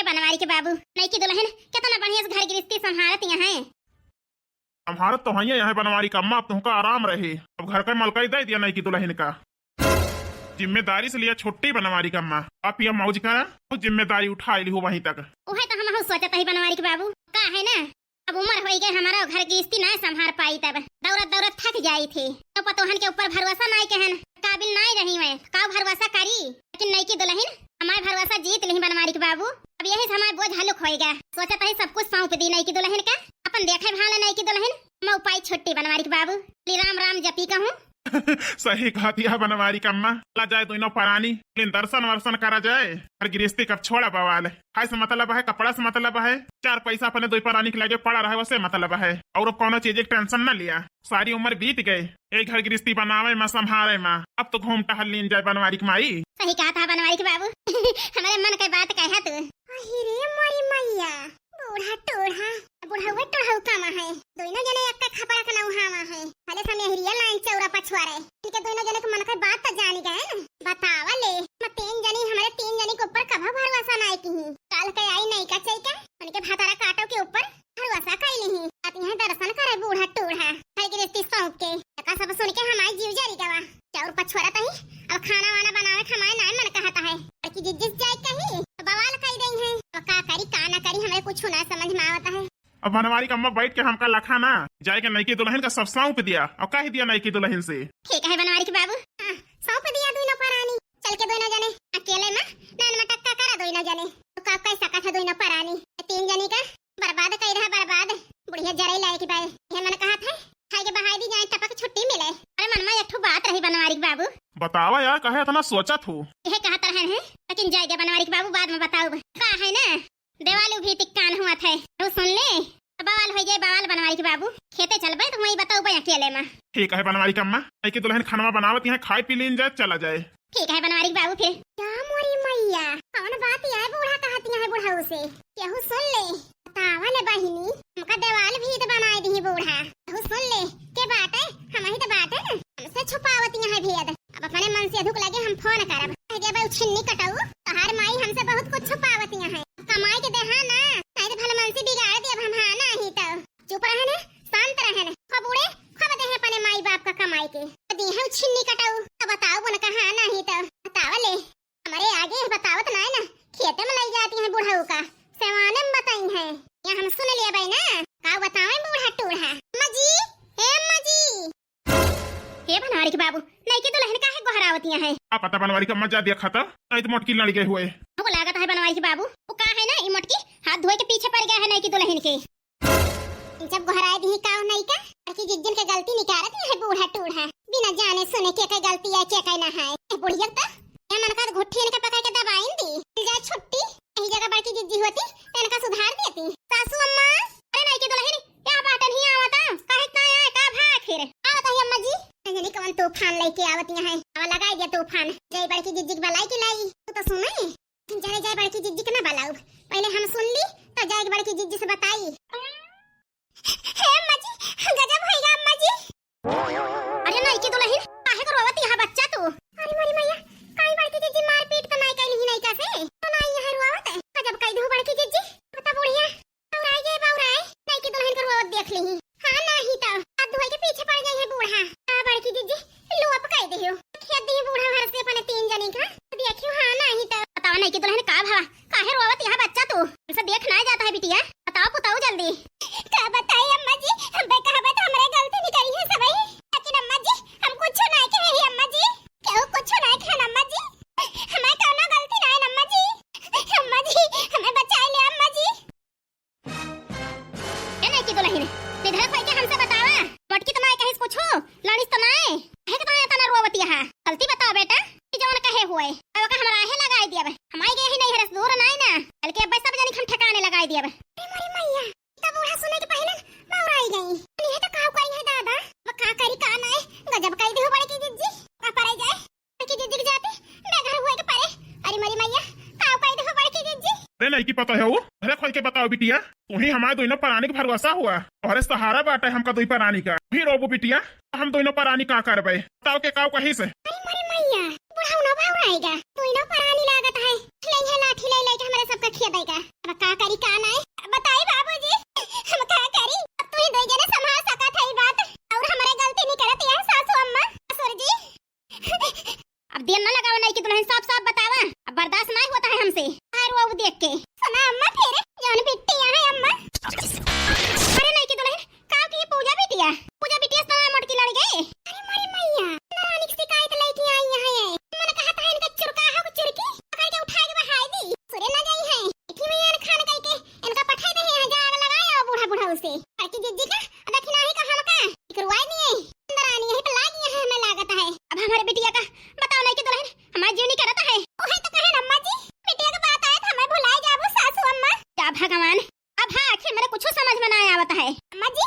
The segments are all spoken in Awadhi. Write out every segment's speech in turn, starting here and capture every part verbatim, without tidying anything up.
बनवारी के बाबू, नइकी दुलहिन केतना बढ़िया से घर गृहस्थी संभारत यहाँ है। संभारत तो हइये यहाँ बनवारी के अम्मा, अब तुहका आराम रहे। अब घर का मलकई दइ दिया नइकी दुलहिन का। जिम्मेदारी से लिया छुट्टी बनवारी के अम्मा, अब या मौज करा, तू जिम्मेदारी उठाइ लिहू वहीं तक। उहे तो हमहू सोचत ही बनवारी के बाबू, का है ना, अब उमर होइ गए हमारा, घर गृहस्थी नाय संभार पाई, तब दौरत दौरत थक जाई थी। तो पतोहन के ऊपर भरोसा नाय कहन, काबिल नाय रही मैं, का भरोसा करी? लेकिन नइकी दुलहिन हमार भरोसा जीत लिही बनवारी के बाबू। अब यही से हमार बोझ हलुक होइगा। सोचत ही सब कुछ सौंप दी नइकी दुलहिन का, अपन देखे भाले नइकी दुलहिन, मैं उपाय छुट्टी बनवारी के बाबू। बोली राम राम जपी कहूँ। सही कहत या बनवारी के अम्मा, ला जाए दुइनो परानी, लेकिन दर्शन वर्शन करा जाए। घर गृहस्थी कब छोड़ा बवाल। खाए से मतलब है, कपड़ा से मतलब है, चार पैसा अपने दुइ परानी के लगे पड़ा रहे, वसे मतलब है, और कौनो चीज के tension न लिया। सारी उमर बीत गए ए घर गृहस्थी बनावे मा, संभारे मा, अब तो घूम टहल लीन जाए बनवारी के माई। सही कहत हा बनवारी के बाबू। हमरे मन के बात कहा तू। अहि रे मोरी मैया, बूढ़ा टूढ़ा, बुढ़ऊ टूढ़ऊ कामा है, दुइनो जने एक्का खपड़ा के नौहावा है। भले से मेहरिया लाइन चौरा पछुआ रहे, इनके दुइनो जने के मन के बात तो जानी गए न। बतावा ले, मैं तीन जनी, हमरे तीन जनी के ऊपर कभो भरोसा नाय किही। काल के आई नइका चइका, उनके भतारा काटो के ऊपर भरोसा कइली ही। अब यहाँ दर्शन करे बूढ़ा टूढ़ा, घर गृहस्थी सौंप के। एका सब सुन के हमार जीव जरी गवा। चाउर पछोरत ही, अब खाना वाना बनावे के हमार नाय मन कहत है। बड़की जिज्जी से जाए कही, तो बवाल कई देइहैं। अब का करी, का ना करी, हमरे कुछ ना समझ में आवत है। अब बनवारी के अम्मा बैठ के हमका लखा ना, जाए के नइकी दुलहिन का सब सौंप दिया और कह दिया नइकी दुलहिन से। ठीक है बनवारी के बाबू, हाँ, सौंप दिया दुइनो परानी। चल के दुइनो जने अकेले मा नान मटक्का करा दुइनो जने। तो का कह सकत है दुइनो परानी? तीन जनी का बर्बाद कई रहा बर्बाद। बुढ़िया जरे लायक बा। ये मन कहत है, खाए के बहाई दी जाए टपक छुट्टी मिले। अरे मन मा एक ठो बात रही बनवारी के बाबू। बतावा यार, काहे इतना सोचत हो? यह कहत रहन है, लेकिन जाए दे बनवारी के बाबू, बाद में बताउब। का है ना, देवालू भी तिक्कान हुआ थे, तू सुन ले। अब बवाल होइ जाए, बवाल बनवारी के बाबू, खेते चलबे तो वहीं बताउबे अकेले मा। ठीक है बनवारी के अम्मा, नइकी दुलहिन खानवा बनावत यहाँ, खाए पी लीन जाए, चला जाए। ठीक है बनवारी के बाबू फिर। का मोरी मैया, कौन बात है बूढ़ा कहत यहाँ बुढ़ऊ से, केहू सुन ले। बतावा ले बहिनी, हमका देवाल भी तो बनाए दी बूढ़ा, केहू सुन ले। के बाटे, हम ही तो बाटे न, हमसे छुपावत यहाँ भेद। अब अपने मन से अधुक लगे हम फोन करब। कह देबे, "उ छिन्नी कटऊ, तोहार माई हमसे बहुत कुछ छुपावत है। कमाई के देहा ना, नहीं तो भले मन से बिगाड़ देब हम, हाँ ना ही तो।" चुप रहन, शांत रहन। खूब उड़े, खूब देहे अपने माई बाप का कमाई के। दी है उ छिन्नी कटऊ, तो बताओ उनका, हाँ ना ही तो। बतावा ले, हमरे आगे बतावत नाय ना, खेते में लई जाती हैं बुढ़ऊ का, सेवाने में बताई हैं। या हम सुन लेबे ना, का बतावे बूढ़ा टूढ़ा। अम्मा जी, ए अम्मा जी। हे बनवारी के बाबू, नइकी दुलहिन काहे गोहरावतिया है? का पता बनवारी के अम्मा, जा देखा त, नहीं तो मोटकी लड़ गए हुए। हमको लागत है बनवारी के बाबू, वो का है ना, ई मोटकी हाथ धोए के पीछे पड़ गया है नइकी दुलहिन के। जब गोहराए दी का नइका, बड़की जिज्जिन के गलती निकारत है बूढ़ा टूढ़ा। बिना जाने सुने के के गलती है, के के ना है। ए बुढ़िया त, या मन का घुट्ठी इनके पकड़ के दबाइन दी। मिल जाए छुट्टी, यही जगह बड़की जिज्जी होती, तो इनका सुधार देती। सासू अम्मा, अरे नइकी दुलहिन, या बाटन ही आवता, काहे इतना आए, का भा आखिर? आवत ही अम्मा जी। नहीं जानी कौन तूफान लेके आवत यहाँ है। अब लगाई दिया तूफान। जय बड़की जिज्जी के भलाई के लाई। तू तो सुने। जरे जाए बड़की जिज्जी के ना बलाउब। पहले हम सुन ली, तो जाए बड़की जिज्जी से बताई। हे अम्मा जी, गजब होइगा अम्मा जी। अरे नइकी दुलहिन, काहे को रोवत यहाँ बच्चा तू? अरे मोरी मैया, काई बड़की जिज्जी मारपीट तो नाई कैली ही नइका से? तो नाई यहाँ रोवत है। गजब कई दू बड़की जिज्जी। बता बुढ़िया, बौराई गे बौराई, नइकी दुलहिन को रोवत देख ली ही। हाँ नाही तो, हाथ धोए के पीछे पड़ गई है बूढ़ा। हाँ बड़की जिज्जी, लोप कई दे हो। खेत दी बूढ़ा घर से अपने तीन जनी का। देखियो, हाँ नाही तो। बतावा नइकी दुलहिन का भवा, काहे रोवत यहाँ बच्चा तू? हमसे देख ना जाता है बिटिया। बताओ पुताऊ जल्दी। का बताई अम्मा जी, हम बे कहबे तो हमरे गलती निकली है सबई। लेकिन अम्मा जी, हम कुछ ना कहे ही अम्मा जी। केहू कुछ ना कहे अम्मा जी। हमारे कौनो गलती ना है अम्मा जी। अम्मा जी, हमें बचाई ले अम्मा जी। ए नइकी दुलहिन, निधर खोई के हमसे बतावा, मोटकी तो नाय कहिस कुछो, लड़िस तो नाय, काहे के तो इतना रोवत यहाँ? गलती बताओ बेटा, कि जवन कहे हुए, अब का हमरा आहे लगाई दिया बे, हम आई गए ही नहीं हरस दूर नाय ना, बल्कि अब सब जनी के हम ठिकाने लगाई दिया बे। अरे मोरी मैया, तब बूढ़ा सुने के पहले बौराई गई, नहीं तो काव करी है दादा, अब का करी का नाय, गजब कई दे हो बड़की जिज्जी, का परे जाए। बड़की जिज्जी के जाते, मैं घर हुए के परे। अरे मोरी मैया, काव कई दे हो बड़की जिज्जी। अरे नइकी पता है वो? अरे खोल के बताओ बिटिया, तू ही हमारे दोनों परानी के भरोसा हुआ। तोहरे सहारा बाटे हमका दुई परानी का। तू ही रोबू बिटिया, हम दोनों परानी का करबे? बताओ के काव कही से? अरे मोरी मैया, बुढ़ऊ ना बौराएगा। दोनों परानी लागत है। ले है लाठी ले लेके हमारे सबका खिया देगा। का करी का नाय? बताई बाबूजी, हम का करी? अब तू ही दो जने संभाल सकत है बात, और हमरे गलती नहीं करत है सासू अम्मा, ससुर जी। अब देर न लगावा नई की दुलहिन, साफ साफ बतावा, अब बर्दाश्त नाय होत है हमसे। आय रो अब देख के। सुना अम्मा, फिर जौन बिट्टी यहाँ है अम्मा। अरे नई की दुलहिन, का की पूजा बिटिया? पूजा बिटिया से तो मोटकी लड़ गए। अरे मोरी मैया, नरानी की शिकायत लेके आई यहाँ है। मन कहत है इनका चुरका हो चुरकी, पकड़ के उठा के बहाई दी। सुरे न जाई है। इठी मैया ने खान कई के इनका पठाई दे है, जा आग लगाए आओ बूढ़ा बूढ़ा उसे। बड़की जिज्जी का, दखिनाही का हमका, इकरुआई दिए। नरानी यही पे लागी है, हमें लागत है। अब हमारे बिटिया का बताओ नई की दुलहिन, हमार जीव नहीं करत है। ओहे तो कहे अम्मा जी, बिटिया के बात आए तो हमें भुलाई जाबो सासू अम्मा। या भगवान, अब हाँ, आखिर मेरे कुछ समझ में ना आवत है। अम्मा जी,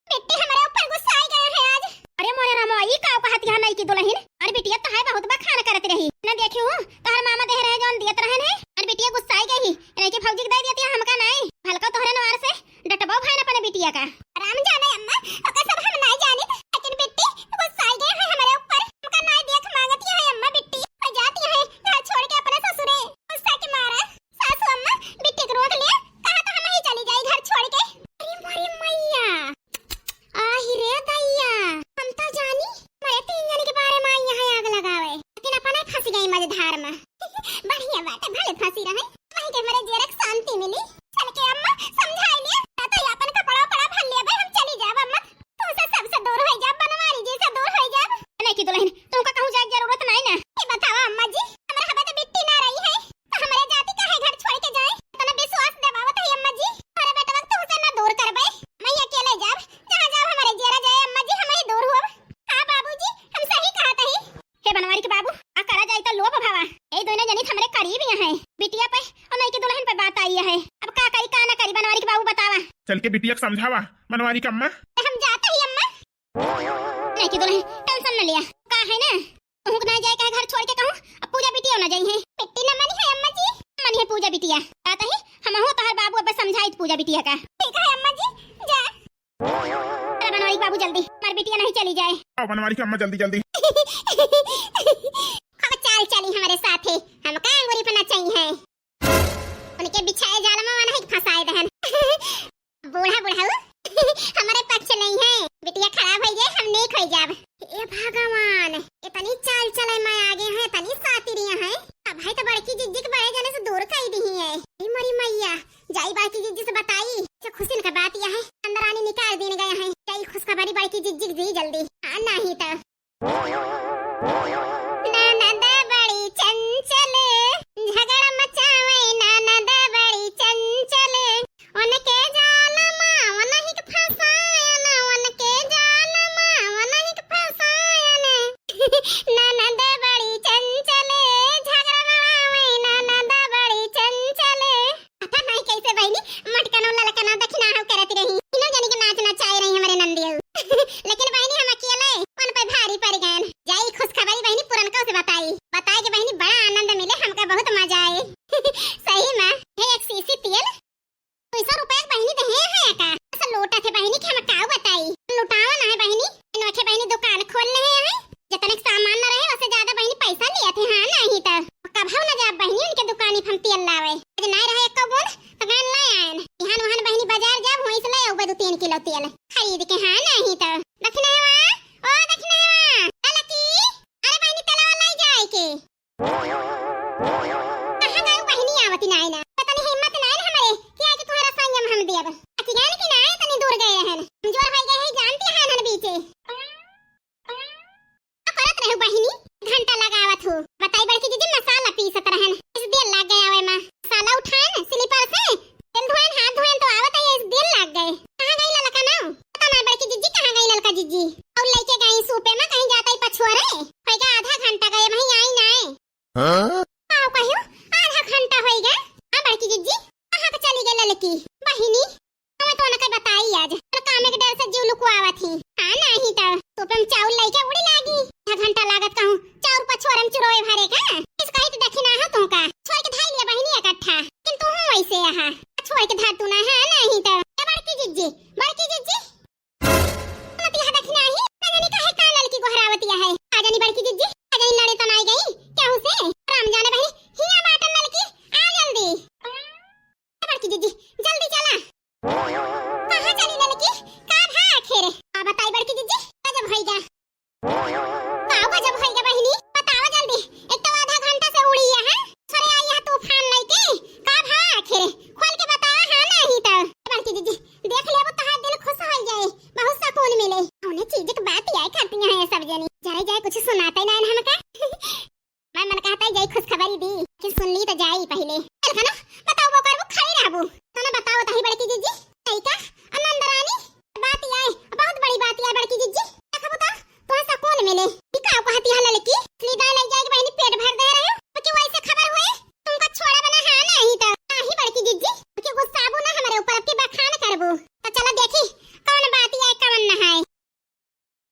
बिट्टी हमारे ऊपर गुस्सा आ गया है आज। अरे मोरे रामो, ई का कहत यहाँ नई की दुलहिन? अरे बिटिया तो है बहुत बखान करत रही। न देखी हूँ, तोहर मामा देह रहे जौन दियत रहन है। अरे बिटिया गुस्सा आ गई, इनके भौजी के दे देती है हमका नाई। भलका तोहरे नवार से डटबो भाई न अपने बिटिया का। राम जाने अम्मा, ओका सब हम नाई जानित, लेकिन बिट्टी गुस्सा आ गई है हमारे ऊपर। हमका नाई देख मांगती है अम्मा बिट्टी, और जाती है घर छोड़ के अपने ससुरे। गुस्सा के मारा सासू अम्मा बिट्टी के रोक लिया, कहा तो हम ही चली जाई घर छोड़ के। अरे मोरी मैया, आही रे दैया, हम तो जानी मरे तीन जन के बारे में आई यहाँ आग लगावे, लेकिन अपने फंस गई मझधार में। बढ़िया बात है, भले फंसी रहे, वहीं के मरे जेरक शांति मिली। चल के अम्मा समझाई लिया, ना तो ये अपन कपड़ा उपड़ा भर लिया भाई, हम चली जाब अम्मा। तू से सबसे दूर हो जाब, बनवारी जी से दूर हो जाब। नहीं की दुलहिन, तुमका कहूँ जाए के जरूरत नहीं ना। ये बतावा अम्मा जी, हमरा हवे तो बिट्टी ना रही है, तो हमरे जाति काहे घर छोड़ के जाए? इतना विश्वास देवावत है अम्मा जी, अरे बेटवा तू से ना दूर करबे, मैं अकेले जाब, जहाँ जाब हमारे जियरा जाए अम्मा जी, हम ही दूर होब। हाँ बाबूजी, हम सही कहत ही। हे बनवारी के बाबू, आ करा जाई तो लोभ भावा, ए दोनों जनी हमरे करीब यहाँ है, बिटिया पे और नई की दुलहिन पे बात आई है। अब का करी का ना करी बनवारी के बाबू बतावा। चल के बिटिया के समझावा बनवारी के अम्मा। तो हम जाते ही अम्मा। नहीं की दुलहिन, tension न लिया, का है ना, तुहूँ के ना जाए कहे घर छोड़ के कहूँ, अब पूजा बिटिया ना जाई है। बिट्टी न मनी है अम्मा जी। मनी है पूजा बिटिया, कहता ही हम हो तोहर बाबू अब समझाई पूजा बिटिया का। ठीक है अम्मा जी, जा। अरे बनवारी के बाबू जल्दी, हमार बिटिया नहीं चली जाए। आओ बनवारी के अम्मा जल्दी जल्दी। अब चाल चली हमारे साथे, हमका अंगूरी पे नचाई है। उनके बिछाए जाल में वनही फंसाए दहन। बूढ़ा बुढ़ऊ हमारे पक्ष नहीं है, बिटिया खराब हो जाए, हम नेक हो जाब। ए भगवान, इतनी चाल चले में आगे हैं, इतनी सातिरिया हैं। अब है तो बड़की जिज्जी के बड़े जने से दूर कर दी है। ए मोरी मैया, जाई बड़की जिज्जी से बताई, जो खुशिन का बात यह है, अंदर आनी निकाल दीन गया है, जाई खुशखबरी बड़की जिज्जी के दी जल्दी। हाँ, नहीं तो ननद बड़ी चंचल, झगड़ा मचावे ननद बड़ी चंचल। उनके जाल मा उनहिक फसायन, उनके जाल मा उनहिक फसायन। ननद बड़ी चंचल, झगड़ा मचावे ननद बड़ी चंचल। पता नहीं कैसे बहिनी, मोटकनो ललकनो दखिनाहो करत रही। तीनों जनी के नाच नचाए रही हमरे नंदियो। लेकिन बहिनी हम अकेले मन पे भारी पड़ गए। जाई खुशखबरी बहिनी पुरनका से बताई। बताए के बहिनी बड़ा आनंद मिले, हमका बहुत मजा आए। सही में, हे एक शीशी तेल, दो सौ रुपया के बहिनी देहे है का? ऐसा लोटा थे बहिनी कि हम का बताई। लुटावन है बहिनी, अनोखे बहिनी दुकान खोल ले है। जितने के सामान न रहे, उससे ज्यादा बहिनी पैसा लिया थे, हाँ नहीं तो। कब हम न जाब बहिनी उनके दुकानी पे हम तेल लावे। आज नहीं रहे एको बूंद, तो गन ले आयन। इहान उहान बहिनी बाजार जाब, वहीं से ले आउबे दो तीन किलो तेल खरीद के, हाँ नहीं तो। दखिनवा, ओ दखिनवा, ललकी, अरे बहिनी तेलवा ले जाए के। कहाँ गयो बहिनी आवती नाय ना। पता नहीं हिम्मत नाय ना हमरे कि आज तुम्हारा संग में हम देब। अति ज्ञान की नाय तनी दूर गए रहन। हम जोर होई गए हैं जानती है हन बीचे। का करत रहू बहिनी? घंटा लगावत हो। बताई बड़की दीदी मसाला पीसत रहन। इस देर लाग गया आवे माँ। मसाला उठाएन स्लीपर से। तेल धोएन, हाथ धोएन तो आवत है, इस देर लाग गए। कहाँ गई ललका नाव? पता ना बड़की जिज्जी कहाँ गई ललका जिज्जी। और लेके गई सूपे में कहीं जाता ही पछुआ रहे। होई गया आधा घंटा गए वहीं आई ना है। हाँ? आओ कहियो, आधा घंटा होई गए। हाँ बड़की जिज्जी, कहाँ के चली गई ललकी? बहिनी, हमें तो उनके बताई आज। और काम के डर से जीव लुकुआवत ही। हाँ नहीं तो सूपे में चाउर लेके उड़ी लागी। आधा घंटा लागत कहूँ चाउर पछोरे में चुरोए भरे का। इस कही तो देखी ना हो तू का। छोड़ के धाई लिया बहिनी इकट्ठा। लेकिन तू हूँ वैसे यहाँ। छोड़ के धर तू ना, हाँ नहीं तो। ए बड़की जिज्जी, बड़की जिज्जी। मतिया देखी नाही, ना जानी काहे का ललकी गोहरावतिया है। आ जानी बड़की जिज्जी, आ जानी लड़े तो नाई गई, केहू से? राम जाने बहिनी, हिया बाटन ललकी, आ जल्दी। बड़की जीजी, जल्दी चला। कहाँ चली ललकी? का भा आखिर? का बताई बड़की जीजी, गजब होइगा। का गजब होइगा बहिनी? बतावा जल्दी। एक तो आधा घंटा से उड़ी है, हैं? सरे आई है तूफान लइके। का भा आखिर? खोल के बतावा, हाँ नहीं तो। बड़की जीजी, देख लेबो तहार दिल खुश होइ जाए, बहुत सुकून मिले। कौने चीज के बात आए करती हैं ये सब जनी। जरा जाए कुछ सुनाते ना हमका। मैं मन कहता है जाई खुशखबरी दी, लेकिन सुन ली तो जाई पहिले। चल खाना, बताओ वो करबू, खड़ी रहबू। तो ना बताओ तही बड़की जीजी, सही का? आ नंदरानी, बात आए, बहुत बड़ी बात आए बड़की जीजी। देखबू तो, तो सुकून मिले।